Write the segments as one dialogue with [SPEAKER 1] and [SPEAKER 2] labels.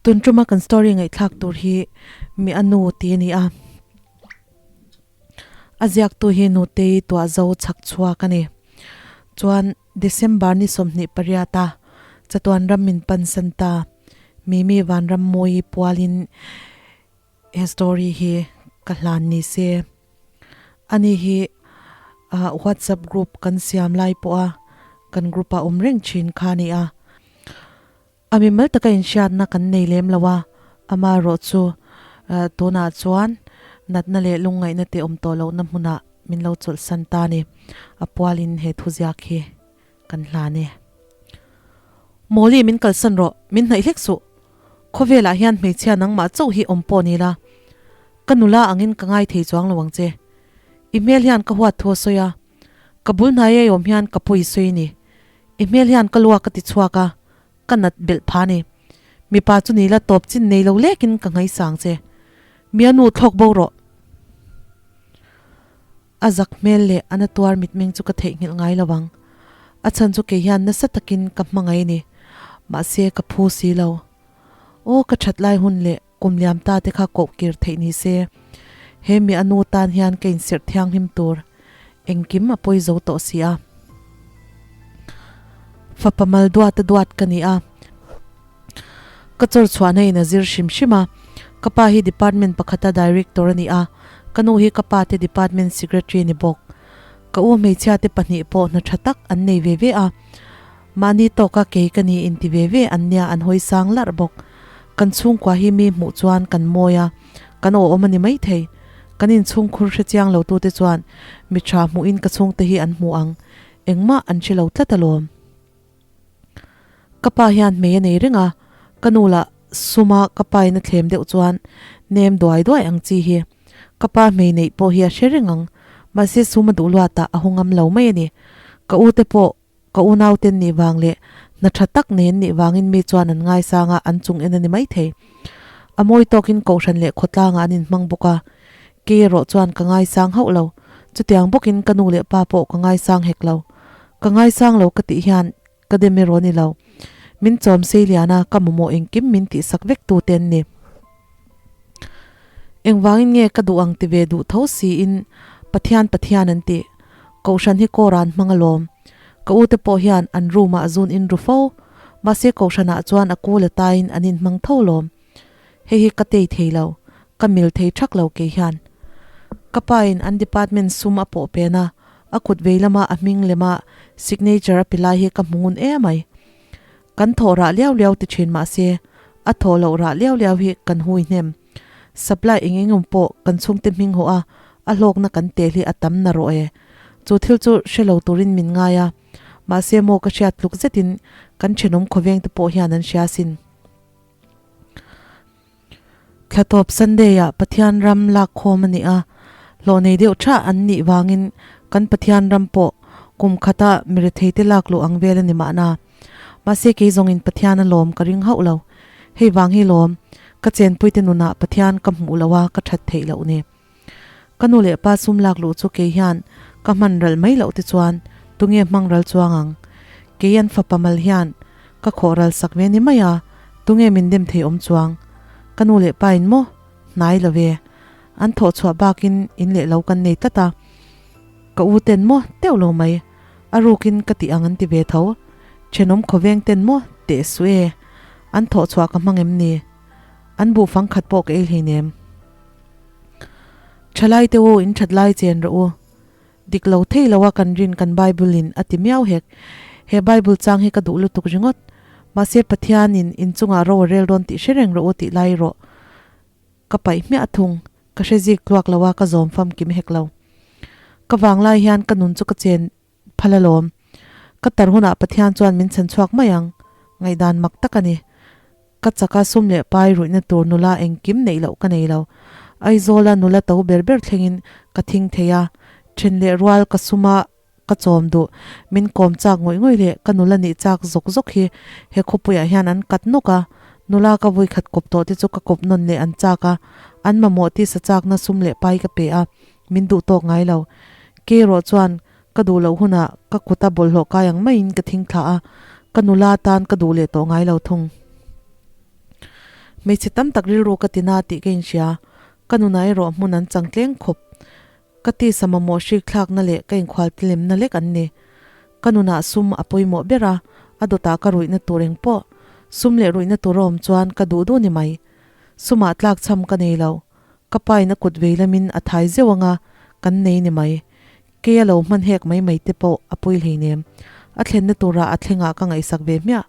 [SPEAKER 1] Tun tuma kan story ngaihthlak tur hi mi a nu ti a ni a. A ziaktu hi Nutei tuah zo chhak chhuak a ni. Chuan December ni 28 a chatuan ram min pan san ta Mimi Vanrammawi pualin he story hi ka hlan ni se. Ani hi WhatsApp group kan siam lai pawha kan group ah awm reng thin kha a ni a. A mimal taka inhriatna kan nei lem lo a, amaherawh chu tunah chuan natna leh lungngaihna te awm tawh lohna hmunah min lo chawlhsan ta a ni. A pualin he thuziak hi kan hlan e. Mawli min kalsan rawh, min hnaih hlek suh. Khawvelah hian hmeichhia nangmah chauh hi awm pawh ni la, ka nula angin ka ngai thei chuang lo ang che. I hmel hian ka huat thu a sawi a, ka bul hnai ei awm hian ka pawi sawi ni. I hmel hian ka lua ka ti chhuak a, ka nat belh pha ni. Mipa chu ni la tawp chin nei lo lekin ka ngaisang che. Mia nu thlawk bo rawh. A zak hmel leh a na tuar mitmeng chu ka theihnghilh ngai lo ang. A chhan chu kei hian nasa takin ka hmangaih ni. Mahse ka phu si lo. Aw ka that lai hun leh kum liam ta te kha koh kir theih ni se. He mi a nu tan hian ka insirh thianghlim tur engkim a pawi zo tawh si a. Fapa mal duat a duat ka ni a. Ka chawr chhuahna in a zir hrim hrim a. Ka pa hi department pakhata director a ni a, ka nu hi ka pa te department secretary a ni bawk. Ka u hmeichhia te pahnih pawh hna tha tak an nei ve ve a. Mahni tawka kei ka ni inti ve ve an nia an hawi sang larh bawk. Kan chhungkua hi mi hmuh chuan kan mawi a, kan awhawm a ni maithei. Kan inchhungkhur hre chiang lo tute chuan mi tha hmuhin ka chhungte hi an hmu ang. Engmah an hre lo tlat alawm. Ka pa hian hmei a nei reng a, ka nu lah suma ka pain a thlem deuh chuan nem duai duai ang chi hi. Ka pa hmei neih pawh hi a hre reng ang, mahse sum a duh luatah a hawngam lo mai a ni. Ka ute pawh Ka unauten nih vang leh hna tha tak nen nih vangin mi chuan an ngaisang a, an chung en a ni maithei. A mawi tawkin kohhran leh khawtlangah an inhmang bawk a, kei erawh chuan ka ngaisang hauh lo. Chutiang bawkin ka nu leh pa pawh ka ngaisang hek lo. Ka ngaisang lo ka tih hian ka dem erawh a ni lo. Min chawm sei lian a, ka mamawh engkim min tihsak vek tu te an ni. Engvangin nge ka duh ang ti ve duh tho siin Pathian Pathian an tih. Kohhran hi Koran hmang alawm. Ka ute pawh hian an room ah zun in ru fo. Mahse kohhran ah chuan a ku la tain an in hmang tho lawm. Hei hi ka tei thei lo. Ka mil thei thak lo kei hian. Ka pa in an department sum a pawh pen a, a kut vei lama a hming lema signature a pe lai hi ka hmu ngun emai. Kan thawh rah liau liau ti thin mahse a thawh loh rah liau liau hi kan hui hnem. Supply eng eng awm pawh kan chhungte hming hawh a, a hlawkna kan tel hi a tam na rawh e. Chu thil chu hre lo turin min ngai a, mahse maw ka hriat tluk zetin kan thenawm khawveng te pawh hian an hria sin. Thlatawp Sunday ah Pathian ram lak khawm a ni a, hlawh nei deuh tha an nih vangin kan Pathian ram pawh kum khata mirethei te lak luh ang vel a ni mahna. Mahse kei zawngin Pathian a lawm ka ring hauh lo. Hei vang hi lawm, ka chenpuite nunah Pathian ka hmuh loh a ka that theih loh ni. Ka nu leh pa sum lak luh chu kei hian ka hman ral mai loh te chuan tunge hmang ral chuang ang? Kei an fapa mal hian ka khawh ral sak ve ni mai a, tunge min dem thei awm chuang? Ka nu leh pa in maw? Hnai lo ve. An thawh chhuah bakin in leh lo kan nei tlat a. Ka u ten maw? Teuh lo mai. A rukin ka tih ang an ti ve tho. Thenawm khawveng ten maw? Teh suh e. An thawh chhuah ka hmang em ni? An buhfang khat pawh ka ei hleinem. Thalai te u in that lai chen rawh u. Dik lo thei lo a kan rin kan Bible in a ti miau hek. He Bible chang hi ka duh lutuk ringawt. Mahse Pathian in inchungah ro a rel dawn tih hre reng rawh u tih lai rawh. Ka paih hmiah thung, ka hre zik tluak lo a ka zawm famkim hek lo. Ka vang lai hian ka nun chu ka chen phal alawm. Ka tar hunah Pathian chuan min chhan chhuak mai ang. Ngaihdan mak tak a ni. Ka chaka sum leh pai ruihna tur nula engkim neih loh ka nei lo. Aizawla nula to ber ber thlengin ka thing thei a, then leh rual ka suma ka chawm duh. Min kawm chak ngawih ngawih leh ka nula nih chak zawk zawk hi he khawpuiah hian an kat nawk a, nula ka vui khat kawp tawh te chu ka kawp nawn leh an chak a, an mamawh tisa chakna sum leh pai ka pe a, min duh tawk ngai lo. Kei erawh chuan ka duh loh hunah ka kuta bawlhhlawh kai ang maiin ka thing thla a, ka nula tan ka duh leh tawh ngai lo thung. Hmeichhe tam tak rilru ka ti na tih ka inhria. Ka nunah erawh hmun an chang tleng khawp. Ka tisa mamawh hrik thlakna leh ka inkhualtilemna lek an ni. Ka nunah sum a pawimawh ber a, a dawtah ka ruihna tur eng pawh. Sum leh ruihna tur a awm chuan ka duh duh ni mai. Sumah tlak chham ka nei lo. Ka pain a kut vei lamin a thai zeuh anga kan nei ni mai. Kei a lo hman hek mai mai te pawh a pawi hleinem. A thlenna turah a thlengah ka ngaihsak ve hmiah.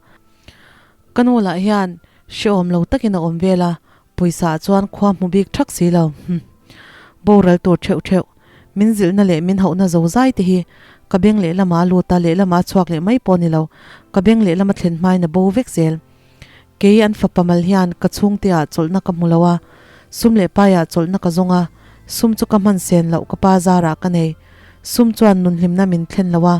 [SPEAKER 1] Ka nu lah hian hrehawm lo takin a awm vel a, pawisa ah chuan khua hmu bik thak si lo. Hum. Boral tur theuh theuh, min zilhna leh min hauhna zo zai te hi ka beng lehlamah a lut a, lehlamah a chhuak leh mai pawh a ni lo. Ka beng lehlama thlen hmain a bo vek zel. Kei an fapa mal hian ka chhungte ah chawlhna ka hmu lo a, sum leh pai ah chawlhna ka zawng a, sum chu ka hman sen loh ka pa zarah ka nei. Sum chuan nunhlimna min thlen lo a,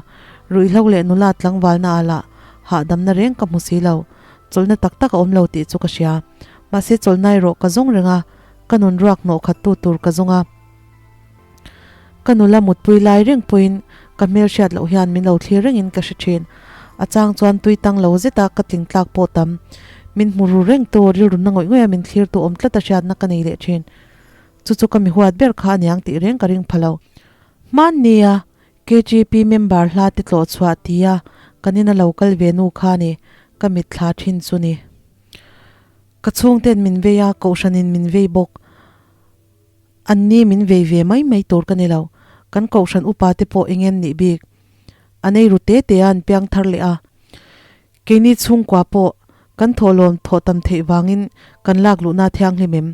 [SPEAKER 1] ruihhlo leh nula tlangvalna ah lah hahdamna reng ka hmu si lo. Chawlhna tak tak a awm lo tih chu ka hria. Mahse chawlhna erawh ka zawng reng a, ka nun ruak hnawh khat tu tur ka zawng a. Ka nula mutpui lai reng pawhin ka hmelhriat loh hian min lo thlir rengin ka hre thin. A chang chuan tui tang lo zeta ka tling tlak pawh tam. Min hmu ru reng tu, rilru na ngawih ngawih a min thlir tu awm tlat a hriatna ka nei leh thin. Chu chu ka mi huat ber kha aniang tih reng ka ring pha lo. Hmannia KGP member hla te tlawh chhuah tia kan ina lo kal ve nu kha ni ka mitthla thin chu ni. Ka chhungten min vei a, kohhranin min vei bawk. An ni min vei ve mai mai tur ka ni lo. Kan kohhran upa te pawh eng en nih bik. An ei ru te te a an piang thar leh a. Keini chhungkua pawh kan thawhlawm thawh tam theih vangin kan lak luhna thianghlim em?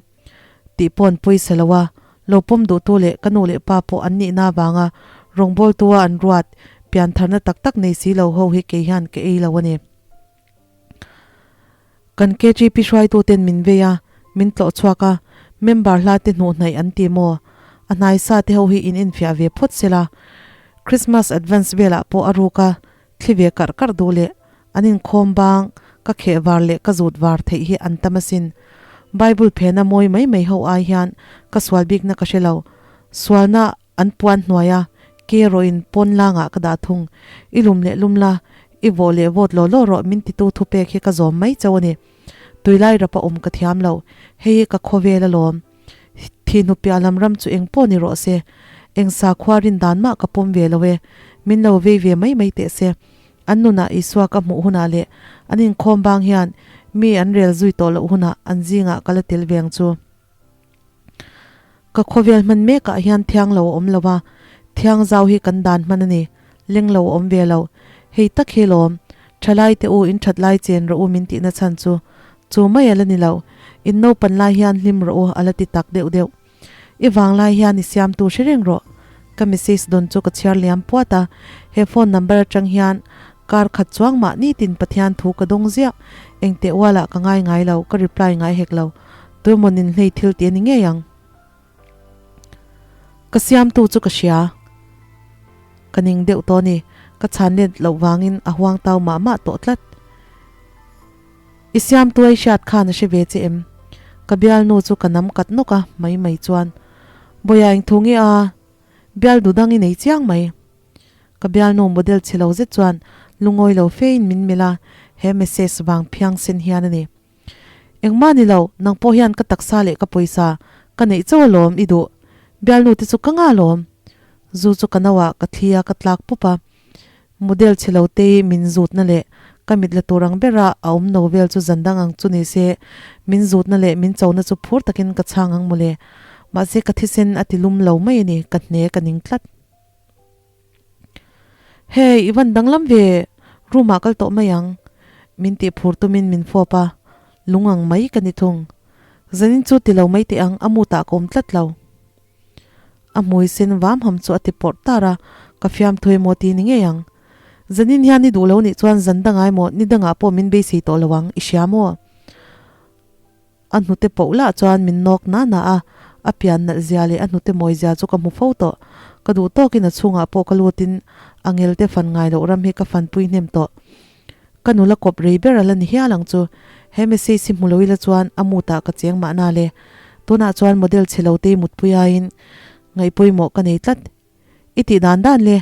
[SPEAKER 1] Tih pawh an pawisa lo a, lo pawm duhtu leh ka nu leh pa pawh an nihna avanga rawngbawltua an ruat piantharna tak tak nei si lo ho hi kei hian ka ei lo a ni. Kan KGP hruaituten min vei a, min tlawh chhuak a, member hla te hnuh hnaih an ti maw? A hnai sa te ho hi in enfiah ve phawt sela. Christmas advance velah pawh a ruk a, thli ve karh karh duh leh an inkhawm bang ka kheh var leh ka zut var theih hi an tam asin. Bible phena mawi mai mai ho ai hian ka sual bikna ka hre lo. Sualna An puan hnuai a, ke rawhin pawn langah ka dah thung. I lum leh lum la, i vawh leh vawt law law rawh min titu thupek hi ka zawm mai chauh a ni. Tuilai rapa awm ka thiam lo, hei hi ka khawvel alawm. Thihnu piah lam ram chu eng pawh ni rawh se, eng sakhua rin dan mah ka pawm ve lo e, min lo vei ve mai mai teh se. An nunah Isua ka hmuh hunah leh an inkhawm bang hian mi an rel zui tawh loh hunah an zingah ka la tel ve ang chu. Ka khawvel hman mekah hian thiang lo a awm lo a, thiang zau hi kan dan hman a ni, leng lo a awm ve lo. Hei tak hi lawm, thalai te u in that lai chen rawh u min tihna chhan chu, chu mai a la ni lo, in naupan lai hian hlim rawh u a la ti tak deuh deuh. I vang lai hian i siamtu hre reng rawh. Ka message dawn chu ka chhiar liam puat a, he phone number atang hian kar khat chuang mah nitin Pathian thu ka dawng ziah, engteh ualah ka ngai ngai lo, ka reply ngai hek lo. Tuemaw nin hlei thil tih a ni ngei ang. Ka siamtu chu ka hria. Ka ning deuh tawh a ni. Ka chhan let loh vangin a huang tau mah mah tawh tlat. I siamtu ai hriat khan a hre ve che em? Ka bialnu chu ka nam kat nawk a, mai mai chuan. Bawia engthu nge a? Bial du dang i nei chiang mai. Ka bialnu model chhe lo zet chuan lungawi lo fein min melh a, he message vang phiang sen hian a ni. Engmah ni lo, nang pawh hian ka taksa leh ka pawisa ka neih chauh alawm i duh. Bialnu te chu ka nga alawm. Zu chu ka no ah ka thli a ka tlak pup a. Model chhe lo te i min zutna leh ka mit la tur ang bera a awm no vel chu zan dang ang chu ni se, min zutna leh min chona chu phur takin ka chhang ang mawle. Mahse ka thisen a ti lum lo mai a ni, ka hne ka ning tlat. Hey, i van danglam ve, room ah kal tawh mai ang. Min tih phur tumin min fawp a, lung ang mai ka ni thung. Zanin chu ti lo mai teh ang, a mut ah ka awm tlat lo. A hmui sen vam ham chu a ti pawrh tar a, ka fiam thui maw ti ni ngei ang. Zanin hian i duh lo nih chuan zan dangah emaw ni dangah pawh min beisei tawh lo ang, i hria maw? A hnute poh lah chuan min nawk na na a, a pian nalh zia leh a hnute mawi zia chu ka hmu fo tawh. Ka duh tawkin a chhungah pawh ka lutin a ngelte fan ngai loh ram hi ka fanpui hnem tawh. Ka nula kawp rei ber a la ni hial ang chu. He message hi hmu lo ila chuan a mood ah ka cheng mahna le. Tunah chuan model chhe lo te mutpui aiin ngaihpawimawh ka nei tlat. I tih dan dan le.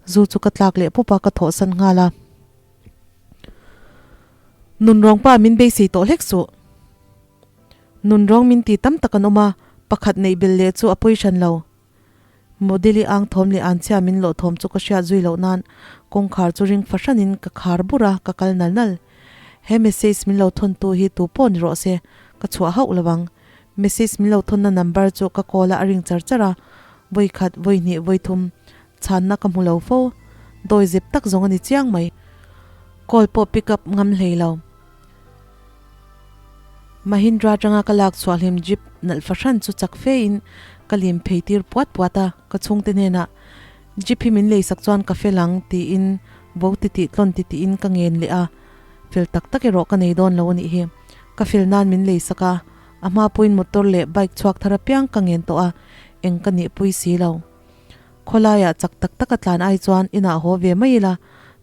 [SPEAKER 1] Zu chu ka tlak leh pup a, ka thawhsan nghal a. Nunrawng pa min beisei tawh hlek suh. Nunrawng min ti tam tak an awm a, pakhat neih bel leh chu a pawi hran lo. Modeli ang thawm leh anchhia min lawh thawm chu ka hriat zui loh nan kawngkhar chu ring fahranin ka khar bur a, ka kal nal nal. He message min lo thawn tu hi tu pawh ni rawh se, ka chhuah hauh lo ang. Message min lo thawnna number chu ka call a a ring char char a, vawi khat, vawi hnih, vawi thum chhanna ka hmu lo fo. Dawi zep tak zawng a ni chiang mai. Call pawh pick up ngam hlei lo. Mahindra atanga ka lak chhuah hlim jeep nalh fahran chu chak fe in ka lim phei tir puat puat a, ka chhungte hnenah jeep hi min leisak chuan ka fel ang tiin vo titih tlawn titih in ka ngen leh a, fel tak tak erawh ka nei dawn lo a nih hi. Ka fel nan min leisak a, a hma pawhin motor leh bike chhuak thar apiang ka ngen tawh a, eng ka nih pui si lo. Khawlaiah chak tak taka tlan ai chuan inah haw ve mai ila,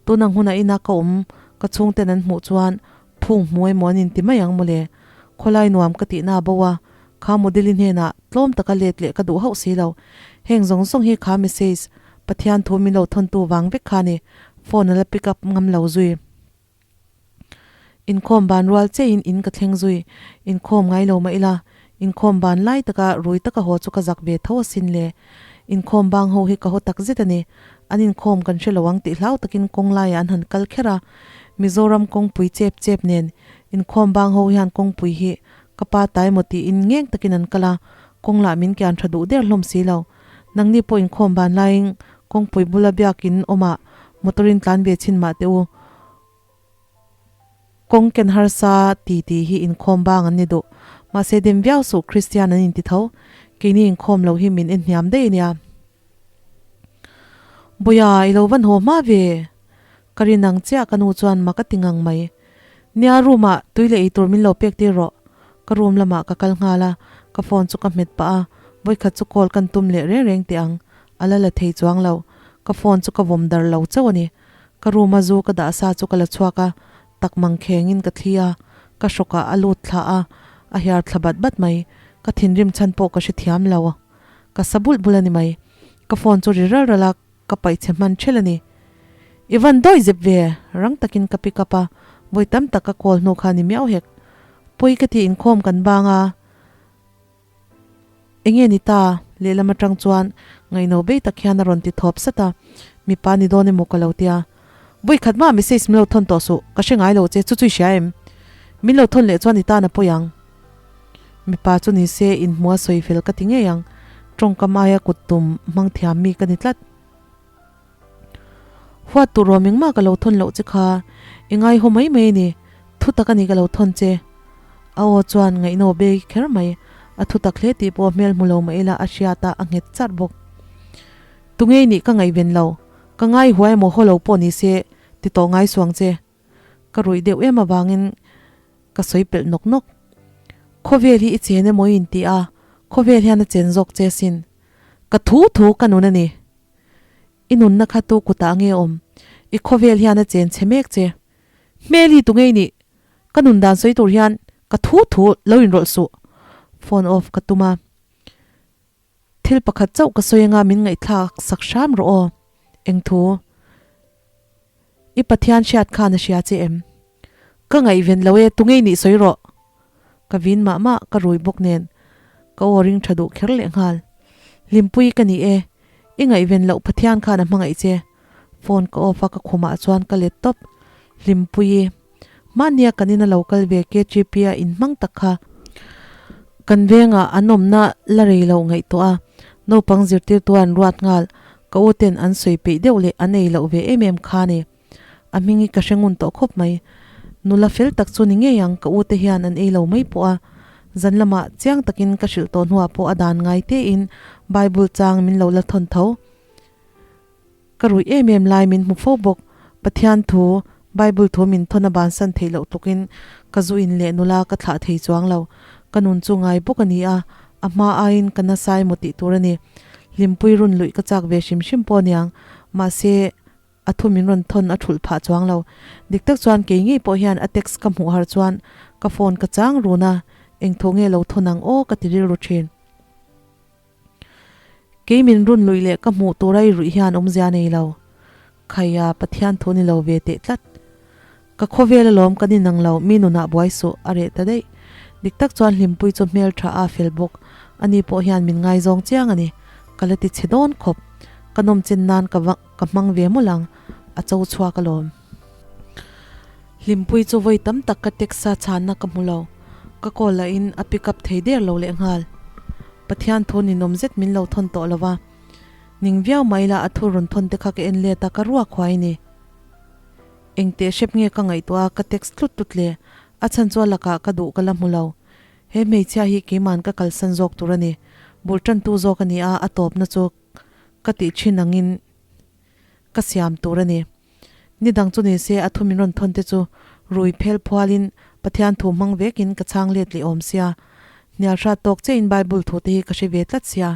[SPEAKER 1] tun ang hunah ina ka awm ka chhungten an hmuh chuan phung hmu emaw an inti mai ang mawle. Khawlai nuam ka tihna a bo a, kha model-i hnenah tlawm taka let leh ka duh hauh si lo. Heng zawng zawng hi kha message, Pathian thu min lo thawntu vang vek kha ni, phone a la pick up ngam lo zui. Inkhawm ban rual chiahin in ka thleng zui. Inkhawm ngai lo mah ila, inkhawm ban lai taka rui taka haw chu ka zak ve tho asin le. Inkhawm bang ho hi ka haw tak zet a ni. An inkhawm kan hre lo ang tih hlau takin kawng laiah an han kal kher a. Mizoram kawngpui chep chep nen inkhawm bang ho hian kawngpui hi ka pa ta emaw tiin ngeng takin an kal a, kawng lah min kian tha duh der hlawm si lo. Nangni pawh inkhawm ban laiin kawngpui bula biakin awmah motor-in tlan ve chhin mah teh u. Kawng ken harsa ti tih hi inkhawm bang an ni duh. Mahse dem viau suh Kristian an inti tho. Keini inkhawm loh hi min en hniam daih a nia. Bawia i lo van haw hma ve. Ka rin ang chiah ka nu chuan mak a ti ngang mai. Nia room ah tui leh eitur min lo pek tir rawh. Ka room lamah ka kal nghal a, ka phone chu ka hmet pah a, vawikhat chu call kan tum leh reng reng teh ang. A la la thei chuang lo. Ka phone chu ka vawm dar lo chauh a ni. Ka room a zu ka dah sa chu ka la chhuak a, tak mang khengin ka thli a, ka hrawkah a lut thla a, a hiar thla bat bat mai. Ka thinrim chhan pawh ka hrethiam lo. Ka sa bulh bulh a ni mai. Ka phone chu ri ral ral a, ka paih chhe hman ṭhelh a ni. I van dawi zep ve, rang takin ka pick up a, vawi tam tak ka call hnu kha ni miau hek. Pawi ka ti inkhawm kan bang a. Enge ni ta? Lehlam atang chuan ngaihno bei tak hian a rawn ti thawp sat a, mipa ni dawn emaw ka lo tia. Vawi khat mah message min lo thawn tawh suh, ka hre ngai lo che, chu chu i hria em? Min lo thawn leh chuan i tan a pawi ang. Mipa chu ni se inhmu a sawi fel ka ti ngei ang, tawngkam aia kut tum hmang thiam mi ka ni tlat. Huat tur rawm engmah ka lo thawn loh che kha, i ngaihaw mai mai a ni, thu tak a ni ka lo thawn che. A aw chuan ngaihnaw bei kher mai, a thu tak hle tih pawh hmel hmu lo mah ila a hriat a, a nghet chat bawk. Tungei nih ka ngaihven lo, ka ngai huai emaw haw lo pawh ni se ti tawh ngai suang che. Ka ruih deuh em avangin ka sawi pelh nawk nawk. Khawvel hi i chen emaw i inti a, khawvel hian a chen zawk che asin. Ka thu thu ka nun a ni. I nunna kha tu kutah nge awm? I khawvel hian a chen chhe mek che. Hmel hi tunge i nih? Ka nun dan sawi tur hian ka thu thu lo inrawlh suh. Phone off ka tum a. Thil pakhat chauh ka sawi anga min ngaihthlak sak hram rawh aw. Eng thu? I Pathian hriat khan a hria che em? Ka ngaihven lo e, tunge i nih sawi rawh. Ka vin mah mah, ka rui bawk nen ka aw ring tha duh kher leh nghal. Hlimpui ka ni e, i ngaihven loh Pathian khan a hmangaih che. Phone ka off a ka khumah chuan ka let tawp. Hlimpuii, hmania kan ina lo kal ve KGP a inhmang tak kha. Kan vengah an awmna la rei loh ngaihtuah a, naupang zirtirtu an ruat nghal, ka u ten an sawi peih deuh leh an ei loh ve em em kha ni. A hming hi ka hre ngun tawh khawp mai. Nula fel tak chu ni ngei ang ka u te hian an ei lo mai pawh a. Zan lamah chiang takin ka hrilh tawh hnuah pawh a dan ngai tein Bible chang min lo la thawn tho. Ka ruih em em lai min hmu fo bawk. Pathian thu, Bible thu min thawn a bansan theih loh tlukin ka zu in leh nula ka thlah thei chuang lo. Ka nun chu ngai bawk a ni a, a hma aiin ka nasa emaw tih tur a ni. Hlimpui run luih ka chak ve hrim hrim pawh aniang. Mahse. A thu min rawn thawn a thulh phah chuang lo. Dik tak chuan kei ngei pawh hian a text ka hmuh har chuan ka phone ka chang run a, eng thaw nge lo thawn ang aw ka ti rilru thin. Kei min run luih leh ka hmuh tura i ruih hian awmzia nei lo. Khaia Pathian thu ni lo ve teh tlat. Ka khawvel alawm kan inang lo, mi nunah buai suh a reh ta daih. Dik tak chuan Hlimpuii chu hmel tha a fel bawk. Ani pawh hian min ngaizawng chiang a ni. Ka la ti chhe dawn khawp. Ka nawmchin nan ka va ka hmang ve mawlh ang. A cho chhuak alawm. Hlimpuii chu vawi tam tak ka text a chhanna ka hmu lo. Ka call lahin a pick up thei der lo lehnghal. Pathian thu ninawm zet min lo thawn tawh lo va. Ning viau mai la a thu rawn thawn te kha ka en let a ka ruak huai ni. Engteh hrep nge ka ngaihtuah a ka text tlut tlut le. A chhan chu a lakah ka duh ka la hmu lo. He hmeichhia hi keiman ka kalsan zawk tur a ni. Bul tantu zawk a ni a, a tawpna chu ka tih thin angin ka siam tur a ni. Ni dang chu ni se a thu min rawn thawn te chu rui phel phualin Pathian thu hmang vekin ka chhang let leh awm sia. Hnial hrat tawk chiahin Bible thu te hi ka hre ve tlat sia.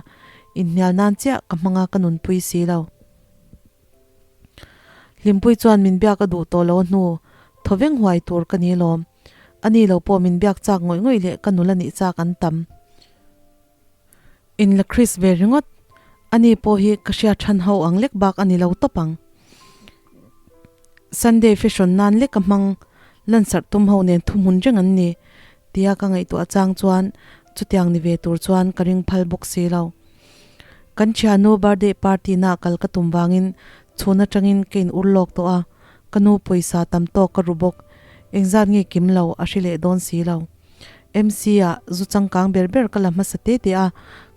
[SPEAKER 1] Inhnial nan chiah ka hmanga ka nunpui si lo. Hlimpui chuan min biak a duh tawh lo a hnu thawveng huai tur ka ni lawm. A ni lo pawh min biak chak ngawih ngawih leh ka nula nih chak an tam. In la Chris ve ringawt. A ni pawh hi ka hriat than ho ang lek bak a ni lo tawp ang. Sunday fashion nan lek a hmang lansarh tum ho nen thuhmun reng an ni tia ka ngaihtuah chang chuan chutiang ni ve tur chuan ka ring phal bawk si lo. Kan thiannu birthday party na kal ka tum vangin chhun atangin ka in ur lawk tawh a, ka nu pawisa tam tawk ka ru bawk. Engzat nge kim lo a hre leh dawn si lo. MC ah zu changkang ber ber ka la hmasa te te a,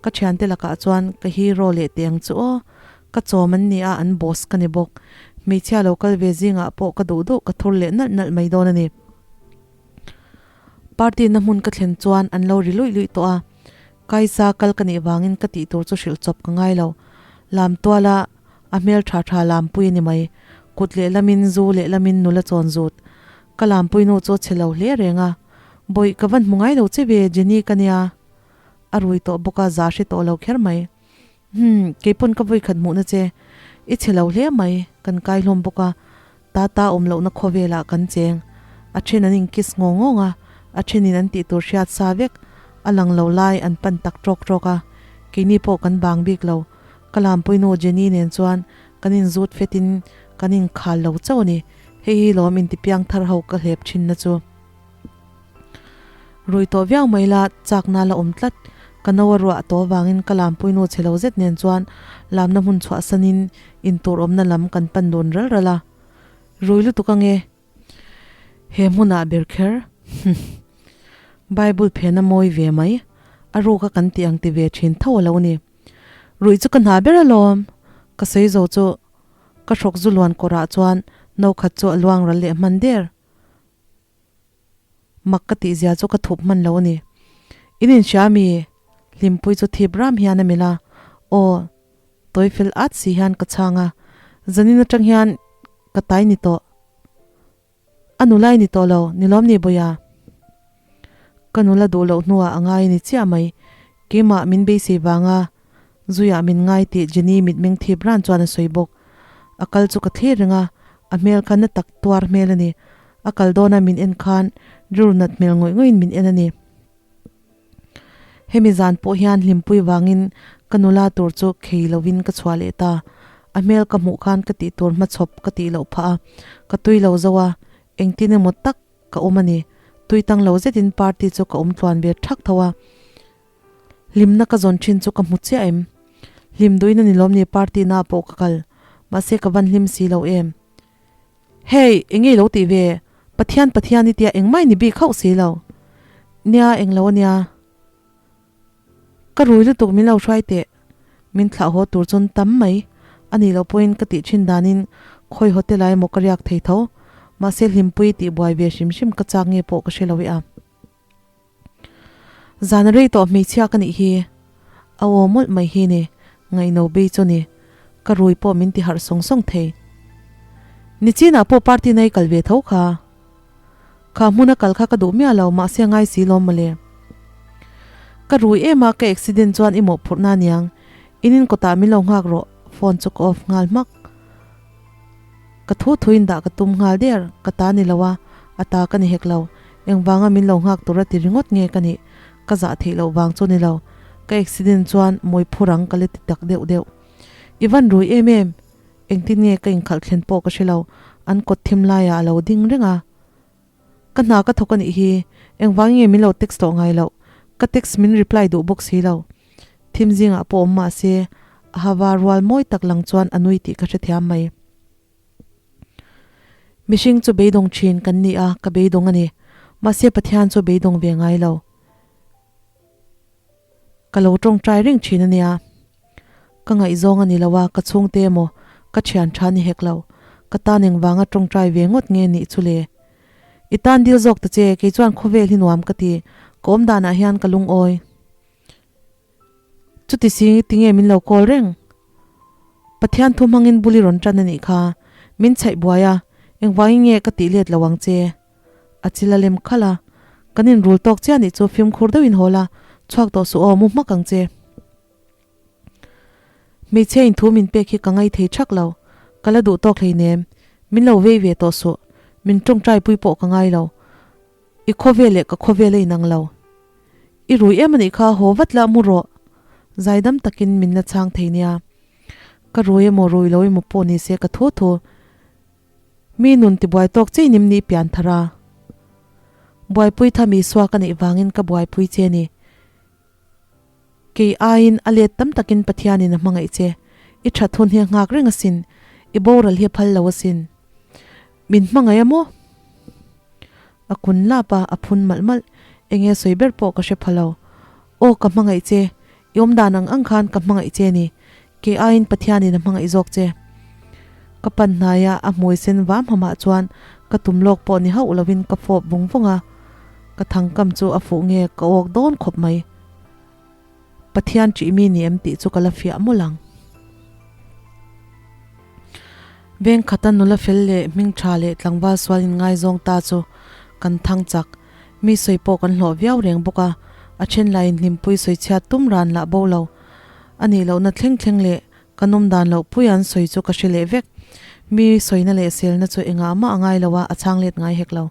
[SPEAKER 1] ka thiante lakah chuan ka hero leh teh ang chu aw. Ka chawm an ni a, an boss ka ni bawk. Hmeichhia lo kal ve zingah pawh ka duh duh ka thur leh nalh nalh mai dawn a ni. Party na hmun ka thlen chuan an lo ri luih luih tawh a, Kaisa kal ka nih vangin ka tih tur chu hrilh chawp ka ngai lo. Lam tuala a hmel tha tha lampui a ni mai. Kut lehlamin zu lehlamin nula chawn zut. Ka lampui nu chu a chhe lo hle reng a. Bawih ka van hmu ngai lo che ve Jenny ka nia. A rui tawh bawk a za hre tawh lo kher mai. Umm, keipawn ka vawikhat hmuhna che i chhe lo hle mai, kan kai hlawm bawk a, tata awm lohna khawvelah kan cheng. A then an inkiss ngawng ngawng a, a thenin an tih tur hriat sa vek, a lang lo lai an pan tak tawk tawk a, keini pawh kan bang bik lo. Ka lampuinu Jenny nen chuan kan inzut fetin kan inkhal lo chauh a ni, hei hi lawm intipiang thar ho ka hlep thinna chu. Rui tawh viau mai la, chakna la awm tlat. Ka no a ruah tawh avangin ka lampuinu chhe lo zet nen chuan lamna hmun chhuahsanin intur awmna lam kan pan dun ral ral a. Rui lutuk ange he hmunah ber kher. Humm. Bible phena mawi ve mai. A ruka kan tih ang ti ve thin tho a lo ni. Ruih chu ka hna ber alawm. Ka sawi zo chu ka hrawk zu luan kawrah chuan no khat chu a luang ral leh hman der. Mak ka tih zia chu ka thup hman lo a ni. In inhria mi Hlimpui chu thip ram hian a melh a, Aw, tawi fel at si hian ka chhang a, zanin atang hian ka tai ni tawh. A nula i ni tawh lo, ni lawm ni Bawia? Ka nula duh loh hnuah a ngai a ni chiah mai. Keimah min beisei vanga Zuiah min ngai tih Jenny mitmeng thip ran chuan a sawi bawk. A kal chu ka thlir reng a, a hmel kha na tak tuar hmel a ni. A kal dawna min en khan rilru nat hmel ngawih ngawih in min en a ni. Hemi zan pawh hian hlimpui vangin ka nula tur chu khei lovin ka chhuah leh ta. A hmel ka hmuh khan ka tih tur hmachhawp ka tih loh phah a, ka tui lo zo a, engtin emaw tak ka awm a ni. Tui tang lo zetin party chu ka awm tluan ve thak tho a. Hlimna ka zawn thin chu ka hmu chiah em? Hlim duhin a ni lawm ni party na pawh ka kal, mahse ka van hlim si lo em? Hey, eng nge i lo tih ve? Pathian Pathian i tia engmah i ni bik hauh si lo. Nia, eng lo a nia. Ka rui lutuk min lo hruai teh. Min thlah haw tur chuan tam mai. A nih loh pawhin ka tih thin danin khawi hotel ah emaw ka riak thei tho. Mahse hlimpui tih buai ve hrim hrim ka chak nge pawh ka hre lo i a. Zan rei tawh hmeichhia ka nih hi a aw mawlh mai hi ni, ngaihno bei chu ni, ka rui pawh min ti harh sawng sawng thei. Nichinah pawh party na i kal ve tho kha. Kha hmuna kal kha ka duh miah lo mahse a ngai si lawm mawle. Ka rui em a ka accident chuan i mawhphurhna aniang, in in kawtah min lo nghak rawh phone chu ka off nghal hmak. Ka thu thuin dah ka tum nghal der, ka ta ni lo a, a ta ka ni hek lo. Engvanga min lo nghak tur a ti ringawt nge ka nih? Ka zah theih loh vang chu ni lo. Ka accident chuan mawi phur ang ka la ti tak deuh deuh. I van rui em em? Engtin nge ka inkhalh thlen pawh ka hre lo, an kawt thim laiah a lo ding reng a. Ka hna ka thawk a nih hi, engvangin nge min lo text tawh ngai loh? Ka text min reply duh bawk si lo. Thim zingah pawh awm mah se, a hava rual mawi tak lang chuan a nui tih ka hrethiam mai. Mihring chu beidawng thin kan ni a, ka beidawng a ni. Mahse Pathian chu beidawng ve ngai lo. Ka lo tawngtai reng thin a nia. Ka ngaihzawng a ni lo a, ka chhungte emaw ka thian tha ni hek lo. Ka tan engvanga tawngtai ve ngawt nge nih chu le? I tan dil zawk ta che, kei chuan khawvel hi nuam ka ti, ka awm danah hian ka lungawi. Chuti si tinge min lo call reng? Pathian thu hmangin bul i rawn tan a nih kha, min chhaih buai a, engvangin nge ka tih let lo ang che? A chil a lem khalh a, Kan inrul tawk chiah nih chu fimkhur deuhin haw la, chhuak tawh suh aw, mu hmak ang che. Hmeichhia in thu min pek hi ka ngai thei thak lo, ka la duh tawk hleinem, min lo vei ve tawh suh, min tawngtai pui pawh ka ngai lo, i khawvel leh ka khawvel a inang lo. I rui em anih kha haw vat la mu rawh, zaidam takin min la chhang thei nia. Ka rui emaw rui lo emaw pawh ni se ka thu thu. Mi nun tibuai tawk che inim ni pian thar a. Buaipui tham Isua ka neih vangin ka buaipui che ni. Kei aiin a let tam takin Pathianin a hmangaih che. I that hun hi a nghak reng asin. I boral hi a phal lo asin. Min hmangaih a maw? A kun lap a, a phun malh malh. Enge sawi ber pawh ka hre pha lo. Aw ka hmangaih che. I awm dan ang ang khan ka hmangaih che ni. Kei aiin Pathianin a hmangaih zawk che. Ka pan hnaia a hmui sen vam hamah chuan ka tum lawk pawh ni hauh lovin ka fawp vung vung a, ka thangkam chu a fuh nge ka awk dawn khawp mai. Pathian ṭih mi ni em tih chu ka la fiah mawlh ang. Veng khata nula fel leh hming ṭha leh tlangval sual inngaizawng ta chu kan thang chak. Mi sawi pawh kan hlawh viau reng bawk a, a then laiin hlimpui sawi chhiat tum ran lah bo lo. A nih lohna thleng thleng leh ka nawm dan loh pui an sawi chu ka hre leh vek. Mi sawina leh selna chu engah mah a ngai lo a, a chhang let ngai hek lo.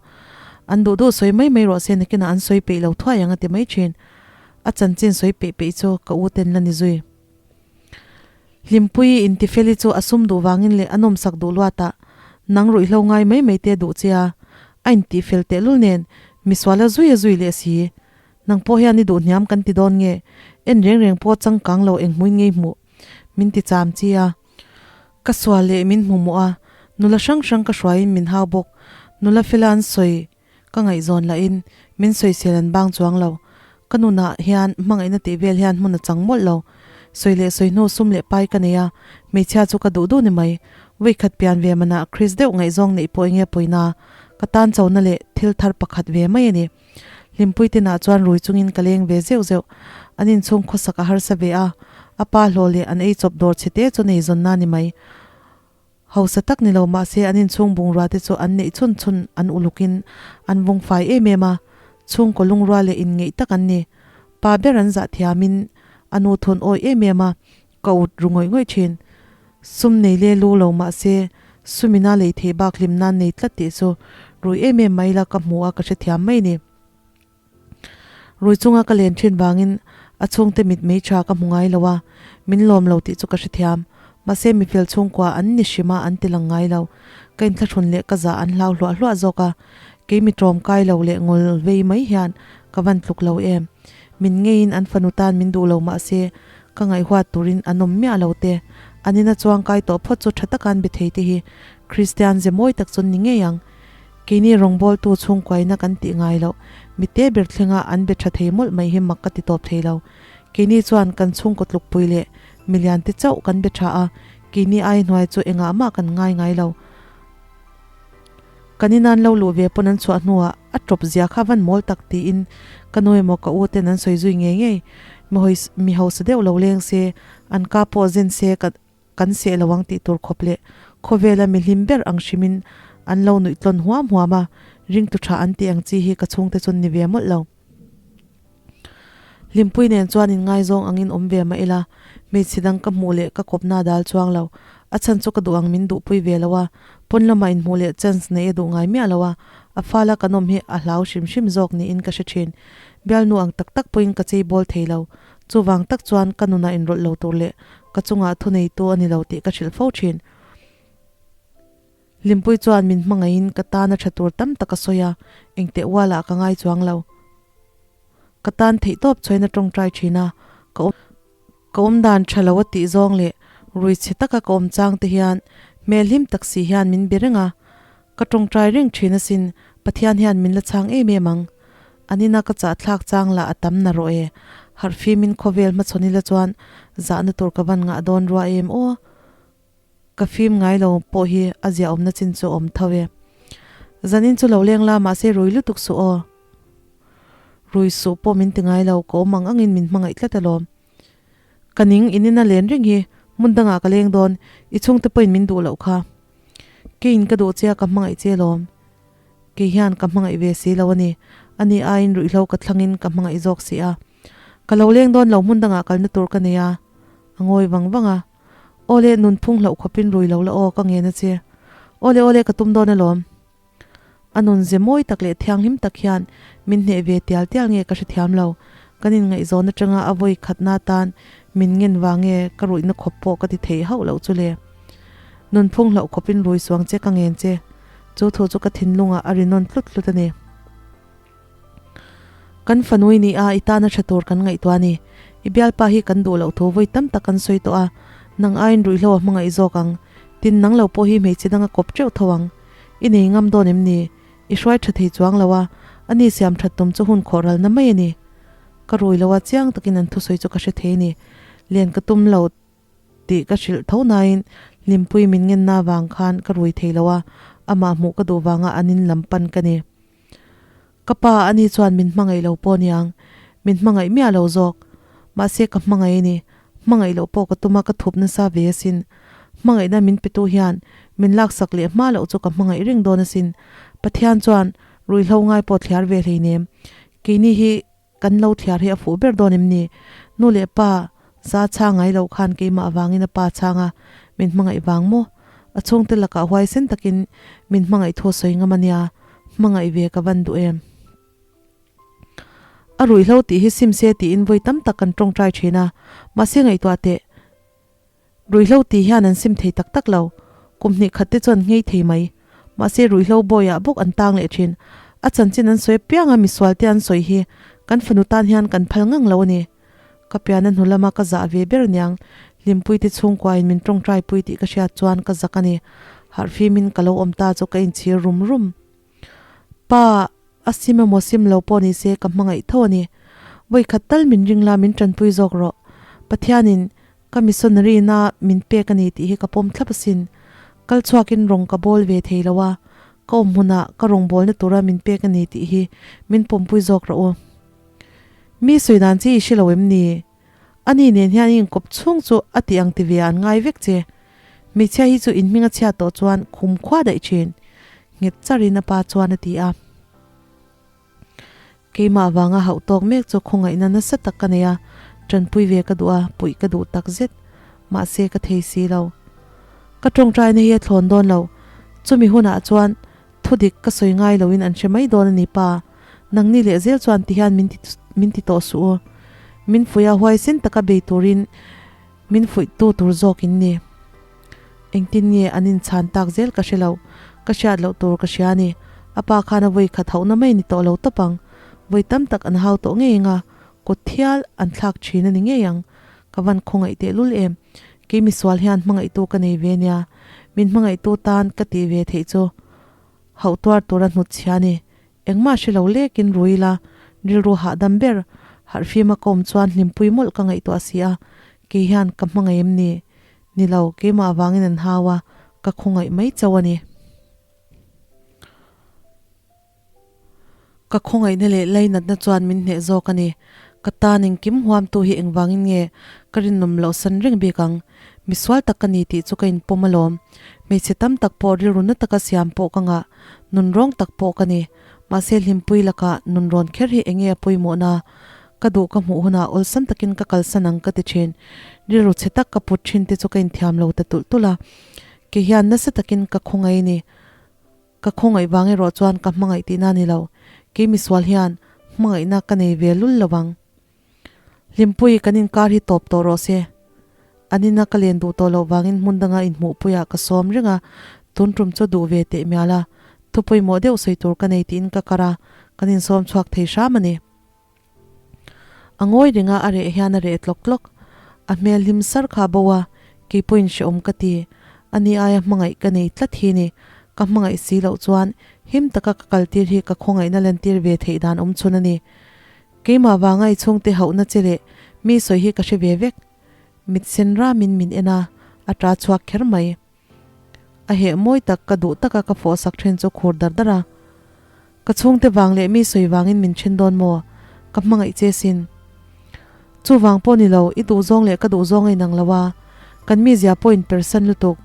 [SPEAKER 1] An duh duh sawi mai mai rawh se nakinah an sawi peih lo thuai ang a ti mai thin. A chanchin sawi peih peih chu ka u ten la ni zui. Hlimpuii intifeli chu a sum duh vangin leh a nawmsak duh luatah nang ruihhlo ngai mai mai te duh che a, a intihfel tehlul nen misuala zui a zui leh si. Nang pawh hian i duh hniam kan ti dawn nge? En reng reng pawh changkang lo eng hmuin ngei hmuh min ti cham chi a. Ka sual leh min hmu mawh a, nula hrang hrang ka hruaiin min hau bawk. Nula fela an sawi ka ngaihzawn lahin min sawisel an bang chuang lo. Ka nunah hian hmangaihna tih vel hian hmun a chang mawlh lo. Sawi leh sawi hnu sum leh pai ka nei a, hmeichhia chu ka duh duh ni mai. Vawikhat pian ve manah Chris deuh ngaihzawng neih pawh enge pawina ka tan chona leh thil thar pakhat ve mai a ni. Hlimpui tinah chuan rui chungin ka leng ve zeuh zeuh. An inchhung khawsak a harsa ve a, a pa hlawh leh an ei chawp dawr chhe te chu nei zawnna ni mai. Hausa tak ni lo mahse an inchhung bungrua te chu an neih chhun chhun an ulukin an vung fai em em a, chhungkaw lungrua leh inngeih tak an ni. Pa ber an zah thiamin a nu thun awih em em a, ka ut ru ngawih ngawih thin. Sum nei le lu lo mahse sumina lei theih bak hlim nan nei tlat tih chu rui em em mai la ka hmu a ka hrethiam mai ni. Rui chunga ka len thin vangin a chhungte mit mei tha ka hmu ngai lo a, min lawm lo tih chu ka hrethiam. Mahse mifel chhungkua an ni hrim a an ti lang ngai lo. Ka inthlahrun leh ka zah an hlau hluah hluah zawk a, kei mi tawm kai lo leh ngawl vei mai hian ka van tluk lo em. Min ngeiin an fanu tan min duh lo mahse ka ngaihhuat turin an awm miah lo te. An ina chuang kai tawh phawt chu tha taka an be thei te hi Kristian ze mawi tak chu an ni ngei ang. Keini rawngbawltu chhungkuaina kan tih ngai loh, mite ber thlenga an be tha thei mawlh mai hi mak ka ti tawp thei lo. Keini chuan kan chhungkaw tlukpui leh milian te chauh kan be tha a, keini ai hnuai chu engah mah kan ngai ngai lo. Kan in an lo luh ve pawn an chhuah hnuah a tawp zia kha van mawl tak tiin ka nu emaw ka u ten an sawi zui ngei ngei. Mi hausa deuh lo leng se, an ka pawh zen se ka kan seh lo ang tih tur khawp leh khawvela mi hlim ber ang hrimin an lo nuih tlawn huam huam a, ringtu tha an tih ang chi hi ka chhungte chuan ni ve mawlh lo. Hlimpui nen chuan inngaizawng angin awm ve mah ila, hmeichhe dang ka hmuh leh ka kawpna dal chuang lo. A chhan chu ka duh ang min duhpui ve lo a, pawn lamah inhmuh leh chance neih a duh ngai miah lo a, a fala kan awm hi a hlau hrim hrim zawk niin ka hre thin. Bialnu ang tak tak pawhin ka chei bawl thei lo. Chuvang tak chuan ka nunah inrawlh lo tur leh ka chungah thuneitu a ni lo tih ka hrilh fo thin. Hlimpui chuan min hmangaihin ka tana tha tur tam tak a sawi a, engteh ualah ka ngai chuang lo. Ka tan theihtawp chhuain a tawngtai thin a, ka awm ka awm dan tha lo a tih zawng leh rui chhe taka ka awm chang te hian hmel hlim tak si hian min be reng a, ka tawngtai reng thin asin Pathian hian min la chhang em em ang. An ina ka chahthlak chang lah a tam na rawh e, harhfimin khawvel hmachhawn ila chuan zahna tur ka van ngah dawn rua em aw. Ka fim ngai lo pawh hi a ziahawmna chin chu a awm tho e. Zanin chu lo leng la mahse rui lutuk suh aw. Rui suh pawh min ti ngai lo, ka awm ang angin min hmangaih tlat alawm. Ka ning inin a len reng hi, hmun dangah ka leng dawn, i chhungte pawhin min duh loh kha. Keiin ka duh che a ka hmangaih che alawm. Kei hian ka hmangaih ve si lo a ni. Ani aiin ruihhlo ka thlangin ka hmangaih zawk si a. Ka lo leng dawn lo hmun dangah kalna tur ka nei a. A ngawi vang vang a. Awle, nunphung hlauh khawpin rui lo la aw, ka ngen a che. Awle, awle, ka tum dawn alawm. A nun ze mawi tak leh thianghlim tak hian min hneh ve tial tial nge ka hrethiam lo. Kan inngaihzawn atanga a vawi khatna atan min ngen vang nge ka ruihna khawp pawh ka ti thei hauh loh chu le. Nunphung hlauh khawpin rui suang che ka ngen che. Chu thu chu ka thinlungah a ri nawn tlut tlut a ni. Kan fanui ni a, i tana tha tur kan ngaihtuah a ni. I bialpa hi kan duh loh thu vawi tam tak kan sawi tawh a, nang aiin ruihhlo a hmangaih zawk ang. Tin, nang lo pawh hi hmeichhe danga kawp teuh tho ang. I nei ngam dawn em ni? I hruai tha thei chuang lo a, ani siam that tum chu hun khawh ralna mai a ni. Ka rui lo a, chiang takin an thusawi chu ka hre thei a ni. Len ka tum lo. Tih ka hrilh tho nain Hlimpui min ngenna vang khan ka rui thei lo a, amah hmuh ka duh vanga an in lam pan ka ni. Ka pa ani chuan min hmangaih lo pawh niang, min hmangaih miah lo zawk. Mahse ka hmangaih a ni, hmangaih loh pawh ka tum a ka thup nasa ve asin. Hmangaihna min petu hian min laksak leh hma loh chu ka hmangaih reng dawn asin. Pathian chuan ruihhlo ngai pawh thliar ve hleinem. Keini hi Kan lo thliar hi a fuh ber dawn em ni? Nu leh pa za chhang ngai lo khan keimah avangin a pa chhang a, min hmangaih vang maw? A chhungte lakah huaisen takin min hmangaih thu a sawi ngam a nia, hmangaih ve ka van duh em? A ruihhlo tih hi sim se tiin vawi tam tak kan tawngtai thin a, mahse ngaihtuah teh. Ruihhlo tih hian an sim thei tak tak lo. Kum hnih khat te chuan nghei thei mai. Mahse ruihhlo bawiah bawk an tang leh thin. A chanchin an sawi apiang a misual te an sawi hi kan fanu tan hian kan phal ngang lo a ni. Ka piana hnu lama ka zah ve ber aniang Hlimpuite chhungkuain min tawngtai pui tih ka hriat chuan ka zak a ni. Harhfimin ka lo awm ta chu ka inchhir rum rum. Pa, a sim emaw sim lo pawh ni se ka hmangaih tho a ni. Vawikhat tal min ring la min tanpui zawk rawh. Pathianin Ka missionary na min pek a ni tih hi ka pawm thlap asin. Kal chhuakin rawng ka bawl ve thei lo a, ka awm hmunah ka rawngbawlna tura min pek a ni tih hi min pawmpui zawk rawh u. Mi sawi dan chi i hre lo em ni? Ani nen hian i inkawp chhung chu a ti ang ti ve ah an ngai vek che. Hmeichhia hi chu in hming a chhiat tawh chuan khum khua daih thin, nghet charin a pa chuan a ti a. Keimah vanga hauh tawk mek chu khawngaihna nasa tak ka nei a, tanpui ve ka duh a, puih ka duh tak zet. Mahse ka thei si lo. Ka tawngtaina hi a thlawn dawn lo. Chumi hunah chuan thudik ka sawi ngai loin an hre mai dawn a ni pa. Nangni leh zel chuan tihian min ti min ti tawh suh u. Min fuih a, huaisen taka bei turin min fuihtu tur zawk in ni. Engtin nge an inchhan tak zel ka hre lo, ka hriat loh tur ka hria a ni. A pa khan a vawi khat hauhna mai ni tawh lo tawp ang. Vawi tam tak an hau tawh ngei anga kut thial an thlak thin a ni ngei ang. Ka van khawngaih tehlul em. Kei misual hian hmangaihtu ka nei ve nia. Min hmangaihtu tan ka tih ve theih chu hauh tuar tura hnutchhia a ni. Engmah hre lo lekin rui ila, rilru hahdam ber, harhfima ka awm chuan hlimpui mawlh ka ngaihtuah si a, kei hian ka hmangaih em ni? Ni lo, keimah avangin an hau a, ka khawngaih mai chauh a ni. Ka khawngaihna leh lainatna chuan min hneh zawk a ni. Ka tan engkim huamtu hi engvangin nge ka rinawm loh san reng bik ang? Misual tak ka ni tih chu ka inpawm alawm. Hmeichhe tam tak pawh rilru na taka siam pawh ka ngah, nunrawng tak pawh ka ni. Mahse hlimpui lakah nunrawn kher hi enge a pawimawhna? Ka duh ka hmuh hunah awlsam takin ka kalsan ang ka ti thin. Rilru chhe tak ka put thin te chu ka inthiam lo ta tulh tulh a. Kei hian nasa takin ka khawngaih a ni. Ka khawngaih vang erawh chuan ka hmangaih tihna a ni lo. Kei misual hian hmangaihna ka nei ve lul lo ang. Hlimpui kan inkar hi tawp tawh rawh se. An ina ka len duh tawh loh vangin hmun danga inhmuhpuiah ka sawm reng a. Tun tum chu duh ve teh mial a, thu pawimawh deuh sawi tur ka nei tiin ka kar a, kan insawm chhuak thei hram a ni. A ngawi reng a, a reh hian a reh tlawk tlawk. A hmel hlim sar kha bo a, kei pawhin hrehawm ka ti. Ani aia hmangaih ka nei tlat hi ni. Ka hmangaih si loh chuan him taka ka kaltir hi ka khawngaihna lantir ve theih dan awm chhun a ni. Keimah vanga i chhungte hauhna che leh mi sawi hi ka hre ve vek. Mit sen ramin min en a, a ta chhuak kher mai. A heh mawi tak ka duh taka ka fawh sak then chu khur dar dar a. Ka chhungte vang leh mi sawi vangin min then dawn maw? Ka hmangaih che sin. Chuvang pawh ni lo, i duhzawng leh ka duhzawng a inang lo a, kan mizia pawh in persan lutuk.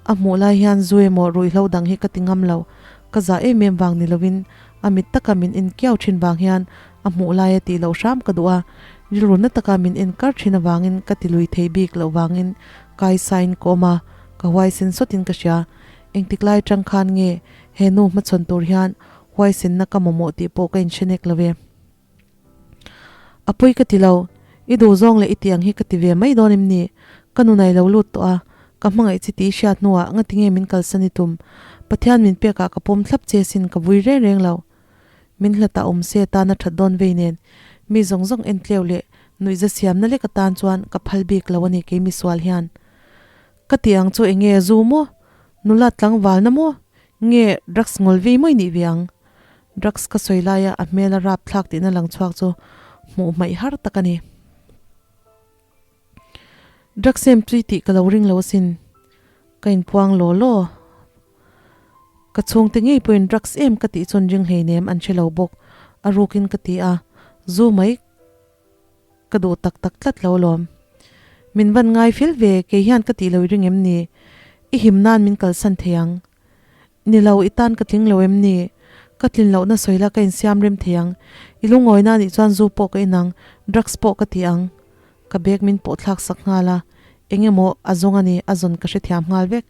[SPEAKER 1] A hmuh lai hian zu emaw ruihhlo dang hi ka ti ngam lo, ka zah em em vang ni lovin a mit taka min en kiau thin vang hian a hmuh laia tih loh hram ka duh a, rilru na taka min en kar thin avangin ka ti lui thei bik loh vangin kai sain ka awm a, ka huaisen sawtin ka hria. Engtik lai atang khan nge he nu hmachhawn tur hian huaisenna ka mamawh tih pawh ka inhre nek lo ve. A pawi ka ti lo, i duh zawng leh i tih ang hi ka ti ve mai dawn em ni? Ka nun ai lo lut tawh a, ka hmangaih chi tih i hriat hnuah ngati nge min kalsan i tum? Pathian min pekah ka pawm thlap che sin ka vui reng reng lo. Min hlatah awm se tana that dawn vei nen, mi zawng zawng en tleu leh nuihza siamna lek atan chuan ka phal bik lo a ni kei misual hian. Ka tih ang chu enge zu maw? Nula tlangvalna maw? Nge drugs ngawl vei mawi nih ve ang? Drugs ka sawi laia a hmel a rap thlak tihna lang chhuak chu hmuh hmaih har tak a ni. Drugs em chui tih ka lo ring lo asin. Ka inpuang law law. Ka chhungte ngei pawhin drugs em ka tih chuan ring hleinem an hre lo bawk. A rukin ka ti a, zu mai Ka duh tak tak tlat lo alawm. Min van ngai fel ve, kei hian ka tih lo i ring em ni? I him nan min kalsan thei ang. Ni lo, i tan ka tling lo em ni? Ka tlin lohna sawi la ka insiam rem thei ang. I lungawina anih chuan zu pawh ka in ang, drugs pawh ka ti ang. Ka bag min pawh thlak sak nghal a, eng emaw a zawng a ni, a zawn ka hrethiam nghal vek.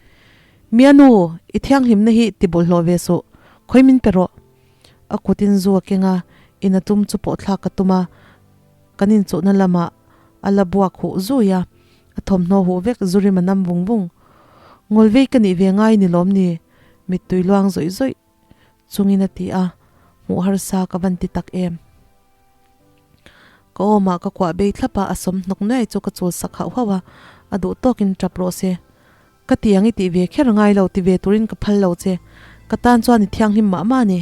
[SPEAKER 1] Mia nu, i thianghlimna hi ti bawlhhlawh ve suh, khawi min pe rawh. A kutin zu a keng a, in a tum chu pawh thlak ka tum a, Kan inchuhna lamah a la buak huh zui a, a thawmhnaw huh vek zurim a nam vung vung. Ngawlvei ka nih ve ngai ni lawm ni? Mittui luang zawih zawih chungin a ti a, hmuh harsa ka van ti tak em. Ka awmah ka kuah bei thlap a, a sawm hnawk nuai chu ka chul sak hauh hauh a, a duh tawkin tap rawh se. Ka ti ang i tih ve kher ngai lo ti ve turin ka phal lo che, ka tan chuan i thianghlim mah mah a ni.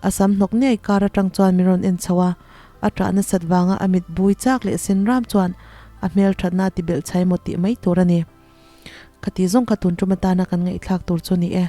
[SPEAKER 1] A sam hnawk ngei kar atang chuan min rawn en chho a, a ṭah nasat vanga a mit bui chak leh sen ram chuan a hmel ṭhatna a ti belh chhai maw tih mai tur a ni. Khati zawng kha tun tum atana kan ngaihthlak tur chu ni e.